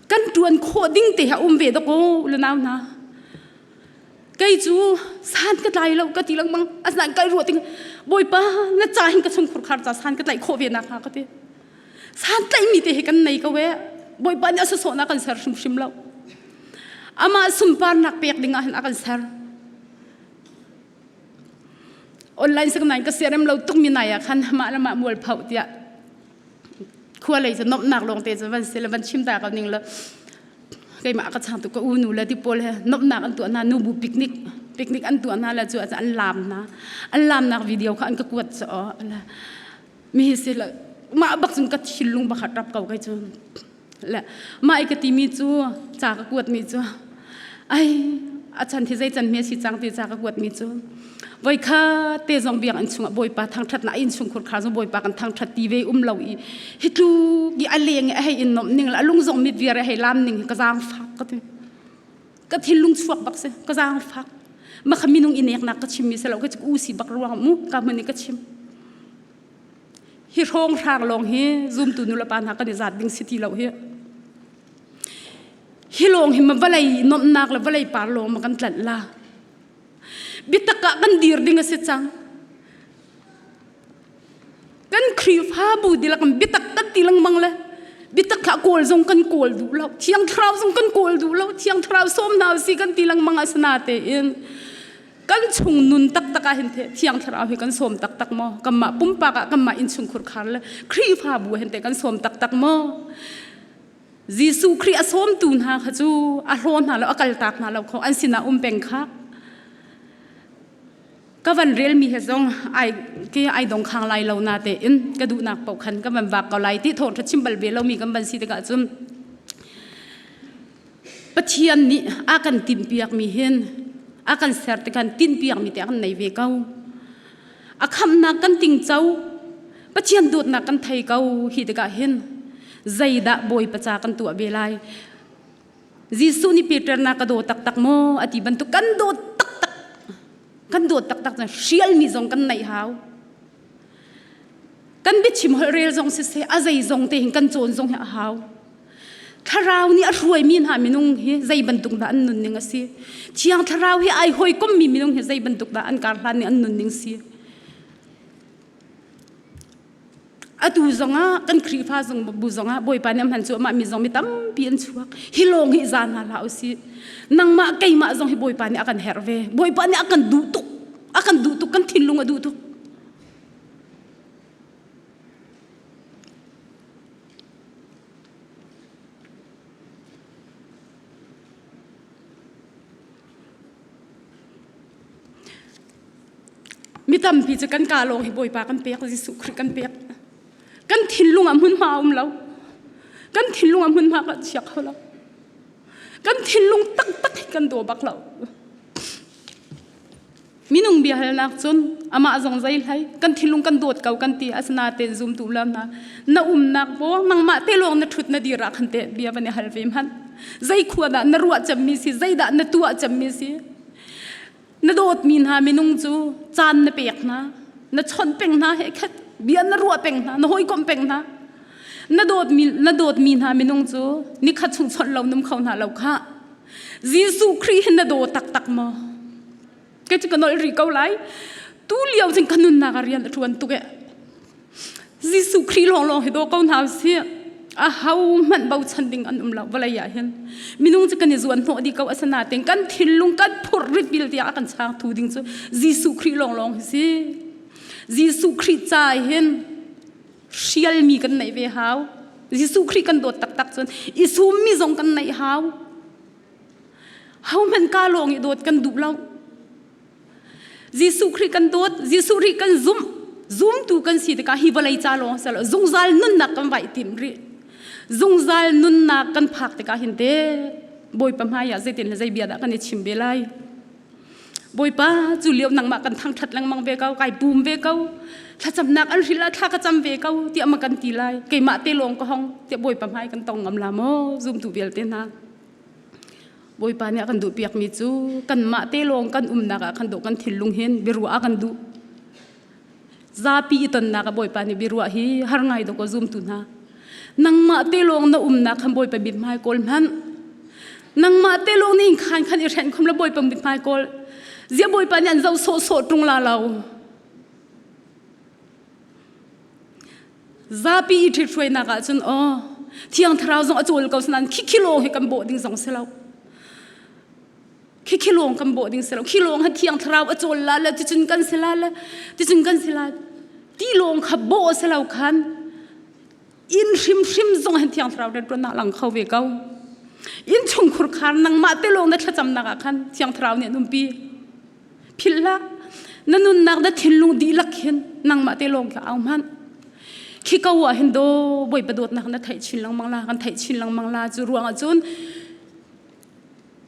Speaker 1: Kan ṭuan khawh ding te hi a um ve dawk aw lunau hna. Kei cu san ka tlai lo ka ti lengmang asinain kai ruah ting Bawipa na ca hin ka chungkhur khar ca san ka tlaih khawh ve nak hnga ka ti san tlaihmi te hi kan nei ko e Bawipa nih a sawsawhnak kan ser hrimhrim lo amah sunparnak pek ding ah hin a kan ser. Online sak nain ka siarem lo tuk mi nai ah khan mah le mah mual pho tiah khua lei cu nomhnak lawng te cu van si le van chim ta ko ning le keimah ka chang tu ka u nu le ti pawl he nomhnak an tuah hna nu bu picnic picnic an tuah hna le cu an lam hna an lamnak video kha an ka kuat cu mi hi si le mah bak cun ka thinlung bakhat rap ko kai cu le mah i ka timi cu ca ka kuatmi cu ai a chan thi zei can hme si cang ti ca ka kuatmi cu voi kha te zong biakinn chungah bawipa thangṭhatnak inn chungkhur kha zong bawipa kan thangṭhat ti ve um lo i hi tluk i a leng i a hei in nomh ning le a lung zong mit viar a hei lam ning hi ka zaangfak ka ti ka thinlung chuak bak si ka zaangfak ma kha minung i neknak ka chimmi si lo ka u si bak ruang mu ka hmun i ka chim Hi hrawnghrang lawng hi zumtu nulepa hna kan i zat ding si ti lo hi. Hi lawng hi ma vawlei nuamhnak le vawlei par lawng ma kan tlanh la. Biatak ah kan dir ding a si cang. Kan Khrihfabu dihlak in biatak kan ti lengmang le biatak kha kawl zong kan kawl duh lo. Thiang Thlarau zong kan kawl duh lo. Thiang Thlarau sawm hna usih kan ti lengmang asinatein kan chung nun taktak ah hin thiang thlarau hi kan sawm taktak maw kanmah pumpak ah kanmah innchungkhur khar le Khrihfabu hin te kan sawm taktak maw Jesuh Khrih a sawmtu hna kha cu a hlaw hna lo a kaltak hna lo kho an sinah um peng kha ka van relmi he zong ai ke ai dong khang lai lo na te in ka duhnak paoh khan ka van vak ko lai ti thawng tha chim bal ve lomi kan van si tikah cun Pathian nih a kan tinhpiakmi hin a kan ser tikhan tinhpiakmi te a kan nei ve ko. A khamhnak kan tingco, Pathian dawtnak kan thei ko hi tikah hin zeidah Bawipa ca kan tuah ve lai. Jesuh nih Peter na ka daw taktak maw a ti bantuk kan dawt taktak kan dawt taktak cun hrialmi zong kan neih hau. Kan biachim holh rel zong siseh a zei zong te hin kan cawn zong hi a hau. Thlarau nih a hruaimi hna minung hi zei bantuk dah an nunning a si? Thiang Thlarau hi ai hawikommi minung hi zei bantuk dah an kar hlan ning an nunning si? Atu zongah kan Khrihfa zung bu zongah Bawipa nih a hman cuahmah mi zong mi tampi an chuak. Hi lawng hi za hna hlah usih. Nangmah keimah zong hi Bawipa nih a kan herh ve. Bawipa nih a kan duh tuk. A kan duh tuk. Kan thinlung a duh tuk. Mi tampi cu kan ka lawng hi Bawipa kan pek, Jesuh Khrih kan pek. Kan thinlung ah hmunhma a um lo. Kan thinlung ah hmunhma kan chia kho lo. Kan thinlung taktak hi kan daw bak lo. Minung biahalnak cun amah zong zei hlei kan thinlung kan dawt ko kan ti asinain zumtu lam hna na umnak bo nangmah te lawng na ṭhut na dir ah khan te bia van i hal ve hmanh zei khua dah na ruah cemmi si zeidah na tuah cemmi si na dawtmi hna minung cu caan na pek hna na chawnh peng hna he khat bia na ruah peng hna na hawikomh peng hna na dawtmi na dawtmi hna minung cu nikhat chung chawnh lo num kho hna lo kha Jesuh Khrih hi na daw taktak maw? Kei cu ka nolh rih ko lai. Tu lio cun ka nunnak ah rian a ṭuan tuk eh. Jesuh Khrih lawnglawng hi daw ko hna usih. A ho hmanh bochan ding an um lo vawlei ah hin. Minung cu kan i zuan hnawh dih ko asinain kan thinlung kan phurh rit bil tiang a kan changtu ding cu Jesuh Khrih lawnglawng hi si. Jesuh Khrih ca hin hrialmi kan neih ve hau. Jesuh Khrih kan dawt taktak cun i summi zong kan neih hau. Hohmanh ka lawng i dawt kan duh lo. Jesuh Khrih kan dawt, Jesuh Khrih kan zumh, zumtu kan si tikah hi vawlei ca lawng si lo, zungzal nunnak kan vaih tim rih. Zungzal nunnak kan phak tikah hin te Bawipa hmai ah zeitin le zei bia dah kan i chim ve lai. Bawipa cu lio nangmah kan thangṭhat lengmang ve ko, kai pum ve ko. Thlacamnak an hril ah thla ka cam ve ko tiah ma kan ti lai. Keimah te lawng ka hong tiah Bawipa hmai kan tong ngam la maw zumtu vialte hna. Bawipa nih a kan duhpiakmi cu kanmah te lawng kan umnak ah khan dawh kan thinlung hin biaruah a kan duh. Zapi i tonnak ah Bawipa nih biaruah hi har ngai dawk aw zumtu hna. Nangmah te lawng na umnak khan Bawipa mithmai kawl hmanh. Nangmah te lawng nih khan khan i hrenh khom le Bawipa mithmai kawl. Zia Bawipa nih an zoh sawhsawh ṭung la lo. Zapi i ṭhithruainak ah cun aw Thiang Thlarau zong a cawl ko sanan khikhi lawng hi kan bawh ding zong si lo. Khi khi lawng kan bawh ding si lo. Khi lawng ha thiang thlarau a cawl la le ticun kan si la le ticun kan si la. Ti lawng kha bawh si lo khan inn hrimhrim zong hin thiang thlarau rianṭuannak lang kho ve ko. Inn chungkhur khar nangmah te lawng na thlacamnak ah khan thiang thlarau nih an umpi. Philh hlah. Na nunnak na thinlung dihlak hin nangmah te lawng kha au hmanh. Khi ko ah hin do Bawipa dawtnak na theih chin lengmang la, kan theih chin lengmang la. Cu ruangah cun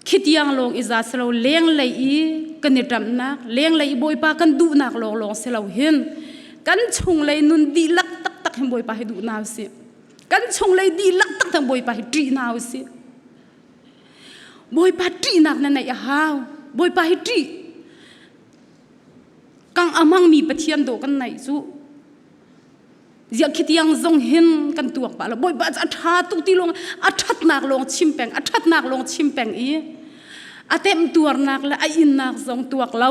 Speaker 1: khi tiang lawng i za silo lenglei i kan i ṭamhnak lenglei i Bawipa kan duhnak lawng lawng si lo hin kan chunglei nun dihlak taktak hin Bawipa hi duh hna usih. Kan chunglei dihlak taktak Bawipa hi ṭih hna usih. Bawipa ṭihnak na neih a hau. Bawipa hi ṭih. Kang a hmangmi Pathian dawh kan neih cu. Ziah khi tiang zong hin kan tuak pah lo. Bawipa cu a ṭha tuk ti lawng a ṭhatnak lawng chim peng, a ṭhatnak lawng chim peng i a temtuarnak le a innak zong tuak lo.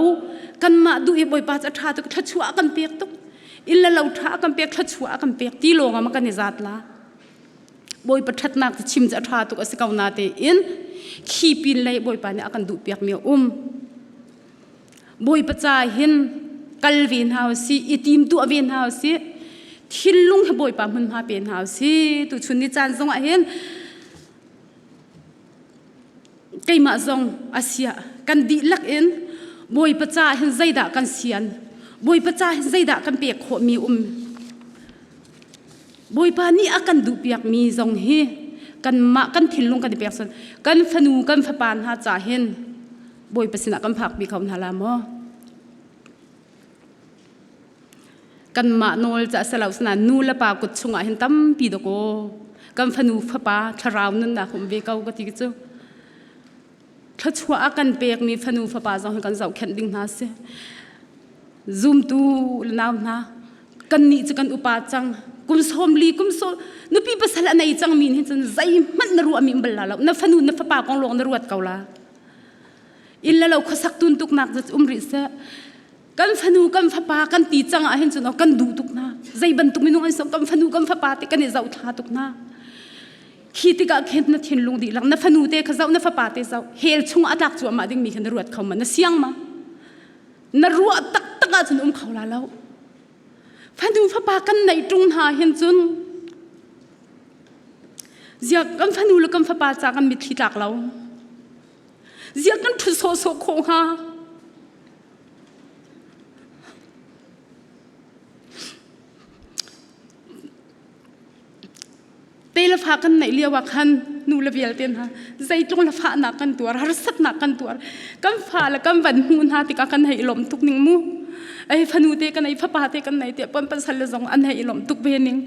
Speaker 1: Kanmah duh i Bawipa cu a ṭha tuk, thluachuah a kan pek tuk. Inn le lo ṭha a kan pek, thluachuah a kan pek ti lawng ah kan i zat la. Bawipa ṭhatnak cu chim cu a ṭha tuk a si ko na tein khi pin lei Bawipa nih a kan duhpiakmi a um. Bawipa ca hin kal ve hna usih, i tim tuah ve hna usih, thinlung he Bawipa hmunhma pe hna usih. Tuchun ni caan zongah hin keimah zong a siah kan dihlak in Bawipa ca hin zeidah kan sian, Bawipa ca hin zeidah kan pek khawhmi um. Bawipa nih a kan duhpiakmi zong hi kanmah kan thinlung kan i pek sun kan fanu kan fapa hna ca hin Bawipa sinah kan phakpi kho hna la maw? Kanmah nawl ca selo sana nu le pa kut chungah hin tampi dakaw kan fanu fapa thlarau nunnak um ve ko ka ti cu thluachuah a kan pekmi fanu fapa zong hi kan zohkhenh ding hna si zumtu nau hna kannih cu kan upa cang kum sawm li kum so nupi pasal a nei cang mi hin cun zeihmanh na ruah mi bal la lo na fanu na fapa kong lawng na ruat ko la inn le lo khuasak tun tuknak cu um rih seh kan fanu kan fapa kan ti cang ah hin cun kan duh tuk hna zei bantuk minung an so kan fanu kan fapa te kan i zoh thla tuk hna khi tikah khin na thinlung dihlak na fanu te kha zoh na fapa te zoh hell chung a tlak cuahmah dingmi kha na ruat kho ma na siang ma na ruah taktak ahcun um kho la lo fanu fapa kan neih ṭung hna hin cun ziak kan fanu le kan fapa ca kan mitthli tlak lo ziak kan ṭhut sawhsawh khawh hnga Te le fa kan neih lio ah khan nu le vialte hna zeitluk le fahnak kan tuar harsatnak kan tuar kan fa le kan van hmuh hna tikah kan hei lawm tuk ning mu ei fanu te kan ei fapa te kan nei te pon pasal le zong an hei lawm tuk ve ning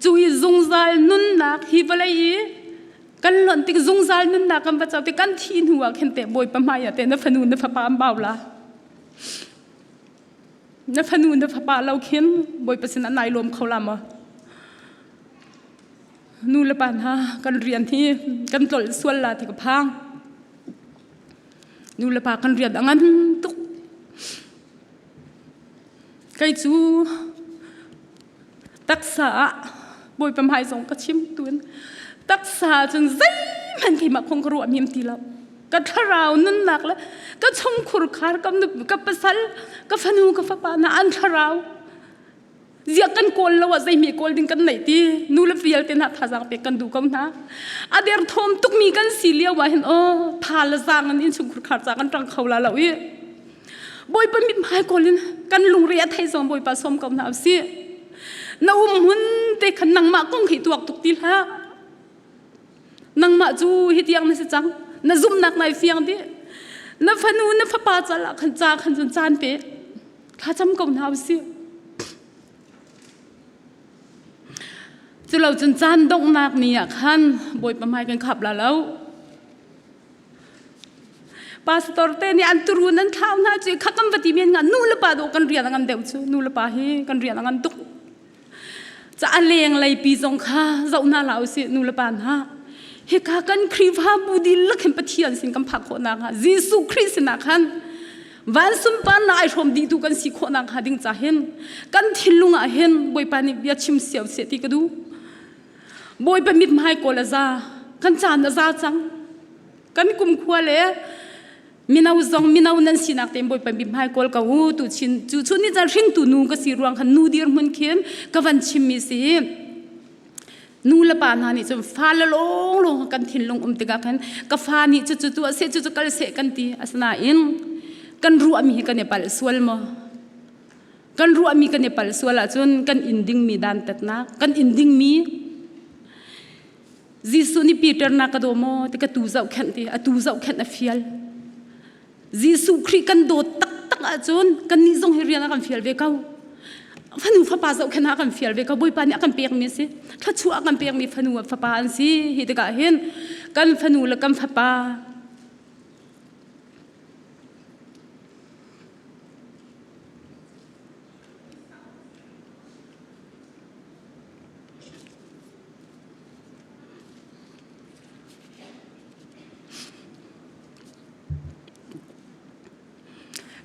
Speaker 1: cu hi zungzal nunnak hi vawlei i kan lonh tik zungzal nunnak kan va co tik kan thi hnu ah khin te bawipa hmai ah te na fanu na fapa an bau la Na fanu na fapa lo khin Bawipa sin ah nai lawm kho la maw? Nu le pa hna kan rian hi kan tlolh sual la ti ka phang. Nu le pa kan rian a ngan tuk. Kei cu taksa ah Bawipa hmai zong ka chim tun. Taksa ah cun zeihmanh keimah khong ka ruah mi ti lo. Ka thlarau nunnak le ka chungkhur khar ka ka pasal ka fanu ka fapa na an thlarau ziak kan kawl lo ah zeimi kawl ding kan neih ti nu le vialte hna thazaang pek kan duh ko hna a der thawm tukmi kan si lio ah hin aw tha le zaang in innchungkhur khar ca kan ṭang kho la lo i Bawipa mithmai kawl in kan lungre a thei zong Bawipa sawm ko hna usih. Na um hmun te khan nangmah kong hi tuak tuk ti hlah. Nangmah cu hi tiang na si cang. Na zumhnak nai fiang dih. Na fanu na fapa cal ah khan ca khan cun caan pe. Thla cam ko hna usih. Culo cun caan donghnak ni ah khan Bawipa hmai kan khap la lo. Pastor te nih an turun an thlau hna cu kha kan va ti men nga nu le pa dawh kan rian a ngan deuh cu nu le pa hi kan rian a ngan tuk ca a leng lei pi zong kha zoh hna hlah usih nu le pa hna hika kan Khrihfabu dihlak hin Pathian sin kan phak khawh nakhnga Jesuh Khrih sinah khan van sunparnak ai hrawm dihtu kan si khawh nakhnga ding ca hin kan thinlung ah hin Bawipa nih bia chim siau seh ti ka duh Bawipa mithmai kawl a za. Kan caan a za cang. Kan kumkhua le Mino zong mino nan sinak tein Bawipa mithmai kawl ko u tu chin cu chun ni caan hringtu nu ka si ruang khan nu dirhmun khin ka van chimmi si. Nu le pa hna nih cun fa le lawng lawng kan thinlung um tikah khan ka fa nih cucu tuah seh cucu kal seh kan ti asinain kan ruahmi hi kan i palh sual maw? Kan ruahmi kan i palh sual ahcun kan in dingmi dantatnak, kan in dingmi Jesuh nih Peter na ka daw maw ti ka tu zohkhenh ti a tu zohkhenh a fial. Jesuh Khrih kan dawt taktak ahcun kannih zong hi rian a kan fial ve ko. Fanu fapa zohkhenh ah a kan fial ve ko. Bawipa nih a kan pekmi a si. Thluachuah a kan pekmi fanu fapa an si. Hi tikah hin kan fanu le kan fapa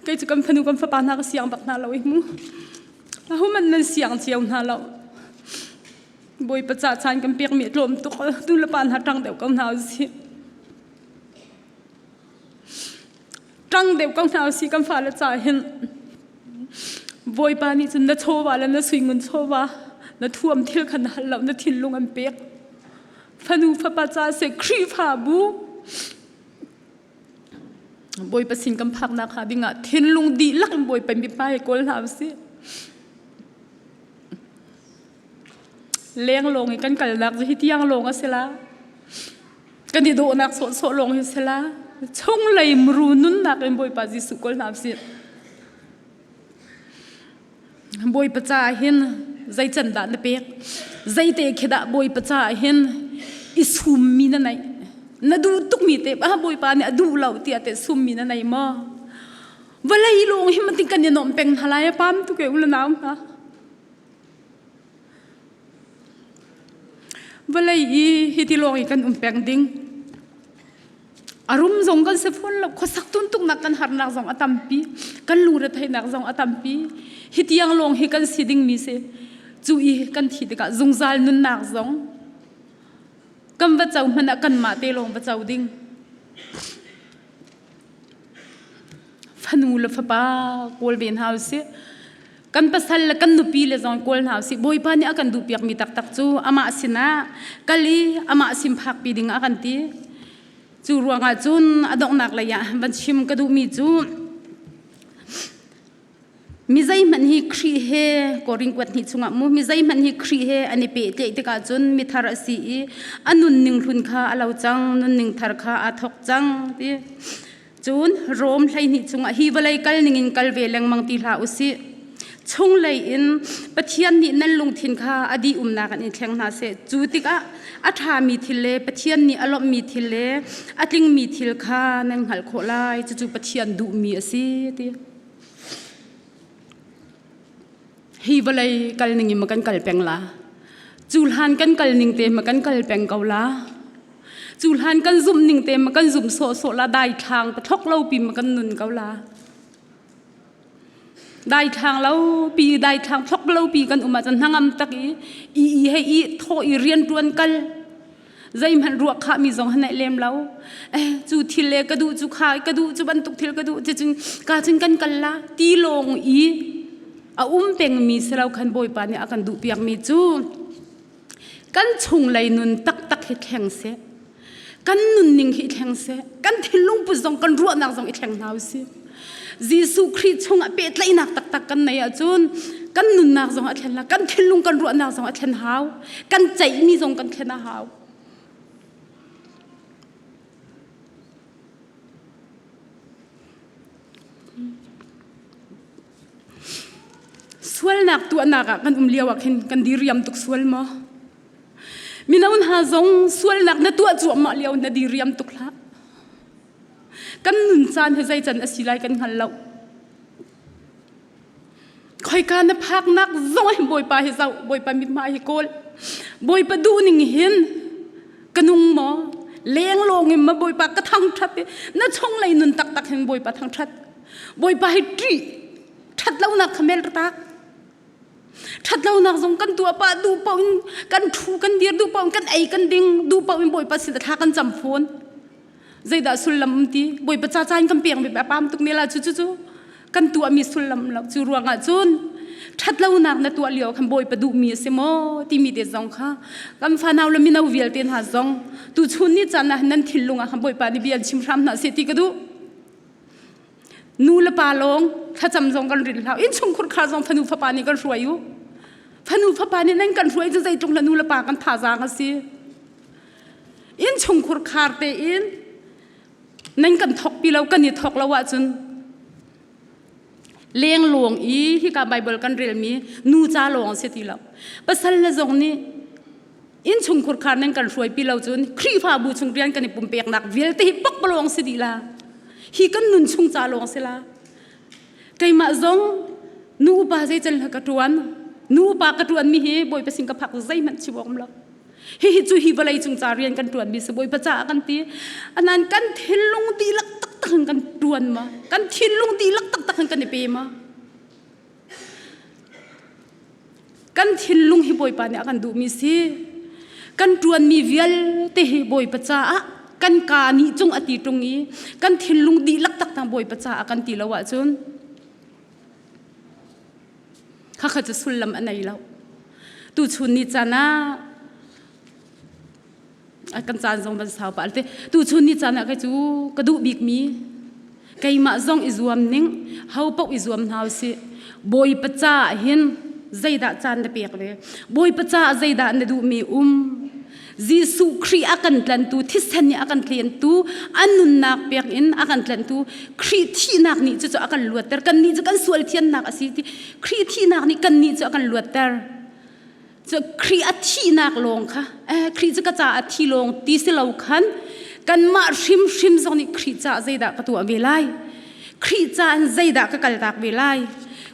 Speaker 1: Kei cu kan fanu kan fapa hna ka siang bak hna lo i mu. Ahohmanh nan siang cio hna lo. Bawipa ca caan kan pekmi a tlawm tuk. Nu le pa hna ṭang deuh ko hna usih. Ṭang deuh ko hna usih kan fale ca hin. Bawipa nih cun na chawva le na suingun chawva na thuam thil kha na hal lo na thinlung an pek. Fanu fapa ca seh Khrihfabu Bawipa sin kan phaknak hnga dingah thinlung dihlak in Bawipa mithmai kawl hna usih. Leng lawng i kan kalnak cu hi tiang lawng a si la. Kan i dawhnak sawhsawh lawng hi si la. Chunglei muru nunnak in Bawipa Jesuh kawl hna usih. Bawipa caah hin zei can dah na pek? Zeite khi dah Bawipa caah hin i summi na neih? Na duh tukmi te ah Bawipa nih a duh lo tiah teh summi na nei maw? Vawlei lawng hi matin kan i nuamh peng hna lai a pam tuk e u le nau hna. Vawlei i hiti lawng i kan um peng ding. A rum zong kan si fawn lo, khuasak tuntuknak kan harnak zong a tampi, kan lungretheihnak zong a tampi. Hi tiang lawng hi kan si dingmi si. Cu i kan thi tikah zungzal nunnak zong kan va co hmanh ah kanmah te lawng va co ding. Fanu le fapa kawl ve hna usih. Kan pasal le kan nupi le zong kawl hna usih. Bawipa nih a kan duhpiakmi taktak cu amah sinah kal i amah sin phakpi ding a kan ti. Cu ruangah cun a donghnak lei ah van chim ka duhmi cu mi zeihmanh hi Khrih he Korin kuat hnih chungah mu mi zeihmanh hi Khrih he an i pehtlaih tikah cun mithar a si i a nunning hlun kha a lo cang nunning thar kha aa thawk cang ti Cun Rom 12 chungah hi vawlei kal ningin kal ve lengmang ti hlah u sih. Chunglei in Pathian nih nan lungthin kha a dih umnak in thleng hna seh. Cu tikah a ṭhami thil le Pathian nih a lawmhmi thil le a tlingmi thil kha nan hngalh khawh lai. Cucu Pathian duhmi a si ti. Hi vawlei kal ning in ma kan kal peng la. Cu hlan kan kal ning te ma kan kal peng ko la. Cu hlan kan zumh ning te ma kan zumh sawhsawh la daithlang pathlok lo pi ma kan nun ko la. Daithlang lo pi daithlang thlok lo pi kan um ahcun hnangam tak i i i he i thaw i rian tuan kal zeihmanh ruah khah mi zong hanai lem lo eh cu thil le ka duh cu kha ka duh cu bantuk thil ka duh cun ka cun kan kal la ti lawng i a um pengmi si lo khan bawipa nih a kan duh piak mi cu Kan chunglei nun taktak hi thleng seh. Kan nunning hi thleng seh. Kan thinlung put zong kan ruahnak zong i thleng hna usih. Jesuh Khrih chungah pehtlaihnak taktak kan nei ahcun kan nunnak zong a thlen la, kan thinlung kan ruahnak zong a thlen hau, kan ceihmi zong kan thlen a hau. Sualnak tuahnak ah kan um lio ah khin kan diriam tuk sual maw? Mino hna zong sualnak na tuah cuahmah lio na diriam tuk hlah. Kan nun caan hi zei can a si lai kan hngal lo. Khoika na phaknak zong ah Bawipa hi zoh, Bawipa mithmai hi kawl. Bawipa duhning hin ka nung maw? Leng lawng in ma Bawipa ka thangṭhat i na chunglei nun taktak hin Bawipa thangṭhat. Bawipa hi ṭih ṭhatlonak kha mel tak ṭhatlonak zong kan tuah pah duh paoh in kan ṭhu kan dir duh paoh in kan ei kan ding duh paoh in Bawipa sin thla kan cam fawn. Zeidah sullam um ti? Bawipa ca ca in kan pek mi a pam tuk ne la cu cu cu kan tuahmi sullam lo. Cu ruangah cun ṭhatlonak na tuah lio khan Bawipa duhmi a si maw timi te zong kha kan fanau le mino vialte hna zong tuchun ni caan ah nan thinlung ah khan Bawipa nih bia chim hram hna seh ti ka duh. Nu le pa lawng thlacam zong kan rin hlah. Innchungkhur khar zong fanu fapa nih kan hruai u. Fanu fapa nih nan kan hruai cu zeitluk na nu le pa kan thazaang a si. Innchungkhur khar tein nan kan thok pi lo kan i thok lo ahcun lenglawng i hika Bible kan relmi nu ca lawng si ti lo. Pasal le zong nih innchungkhur khar nan kan hruai pi lo cun Khrihfabu chung rian kan i pumpeknak vialte hi pakpalawng si dih la. Hi kan nun chung ca lawng si la. Keimah zong nu upa zei can ka tuan. Nu upa ka tuan mi hi Bawipa sin ka phak zeihmanh chim awk um lo. Hihi cu hi vawlei cung ca rian kan ṭuanmi si Bawipa caah kan ti. Anan kan thinlung dihlak taktak in kan ṭuan ma? Kan thinlung dihlak taktak in kan i pe ma? Kan thinlung hi Bawipa nih a kan duhmi si. Kan ṭuanmi vialte hi Bawipa caah kan kaa nih cung a ti ṭung i kan thinlung dihlak taktak Bawipa caah kan ti lo ahcun Khakha cu sullam a nei lo. Tuchun ni caan ah kan caan zong van sau pah te. Tuchun ni caan ah kei cu ka duh bikmi keimah zong i zuam ning ho paoh i zuam hna usih. Bawipa caah hin zeidah caan na pek ve? Bawipa caah zeidah na duhmi um? Jesuh Khrih a kan tlantu, thisen nih a kan tlentu, a nunnak pek in a kan tlantu, Khrih thihnak nih cucu a kan luatter. Kannih cu kan sual thiannak a si ti. Khrih thihnak nih kannih cu a kan luatter. Cu Khrih a thihnak lawng kha, eh, Khrih cu ka caah a thi lawng ti si lo khan, kanmah hrimhrim zong nih Khrih caah zeidah ka tuah ve lai? Khrih ca in zeidah ka kaltak ve lai?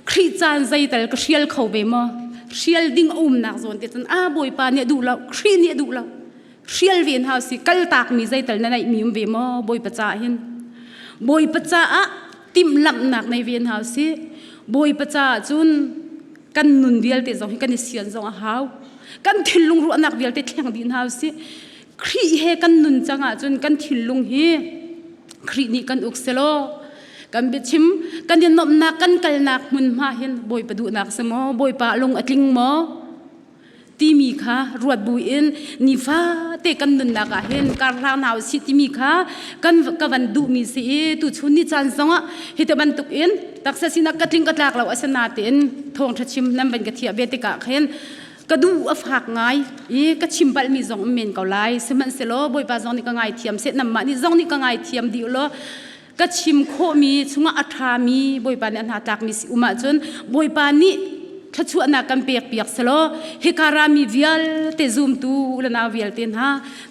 Speaker 1: Khrih ca in zeital ka hrial kho ve maw? Hrial ding a umnak zawn te cun a Bawipa nih a duh lo, Khrih nih a duh lo. Hrial ve hna si kaltak mi zeital na neih mi um ve maw Bawipa caah hin? Bawipa caah timhlamhnak nei ve hna si. Bawipa caah cun kan nun vialte zong hi kan i sian zong a hau. Kan thinlung ruahnak vialte thleng dih hna usih. Khrih he kan nun cang ahcun kan thinlung hi Khrih nih kan uk selaw kan biachim kan i nuamhnak kan kalnak hmunhma hin Bawipa duhnak si maw Bawipa lung a tling maw timi kha ruat buin nifate kan nunnak ah hin karhlang hna usih timi kha kan ka van duhmi si i tuchun ni caan zongah hi te bantuk in taksa sinak ka tling ka tlak lo asinatein thawngṭha chim nan van ka thiah ve tikah khin ka duh a fak ngai i ka chim palhmi zong um men ko lai. Sihmanhsehlaw Bawipa zong nih ka ngaithiam seh, nangmah nih zong nih ka ngaithiam dih law ka chim khawhmi chungah a ṭhami Bawipa nih a hna tlakmi si um ahcun Bawipa nih thluachuahnak kan pek piak selaw hika rami vialte zumtu u le nau vialte hna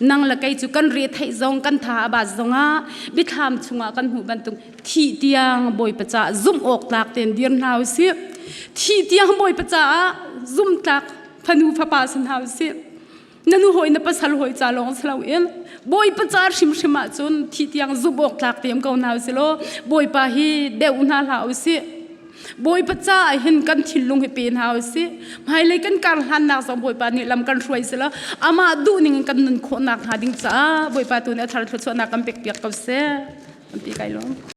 Speaker 1: nang le kei cu kan re theih zong kan tha a bat zongah biathlam chungah kan hmuh bantuk thih tiang Bawipa caah zumh awk tlak tein dir hna usih. Thih tiang Bawipa caah zumhtlak fanu fapa si hna usih. Na nu hawi na pasal hawi ca lawng si loin Bawipa ca hrimhrim ahcun thih tiang zumh awk tlak tein ko hna usih law Bawipa hi deuh hna hlah usih. Bawipa caah hin kan thinlung hi pe hna usih. Hmailei kan kar hlannak zong Bawipa nih lam kan hruai selaw amah duhning in kan nun khawhnak hnga ding caah Bawipa tu nih a thar thluachuahnak kan pek piak ko seh. Tampi kai lawm.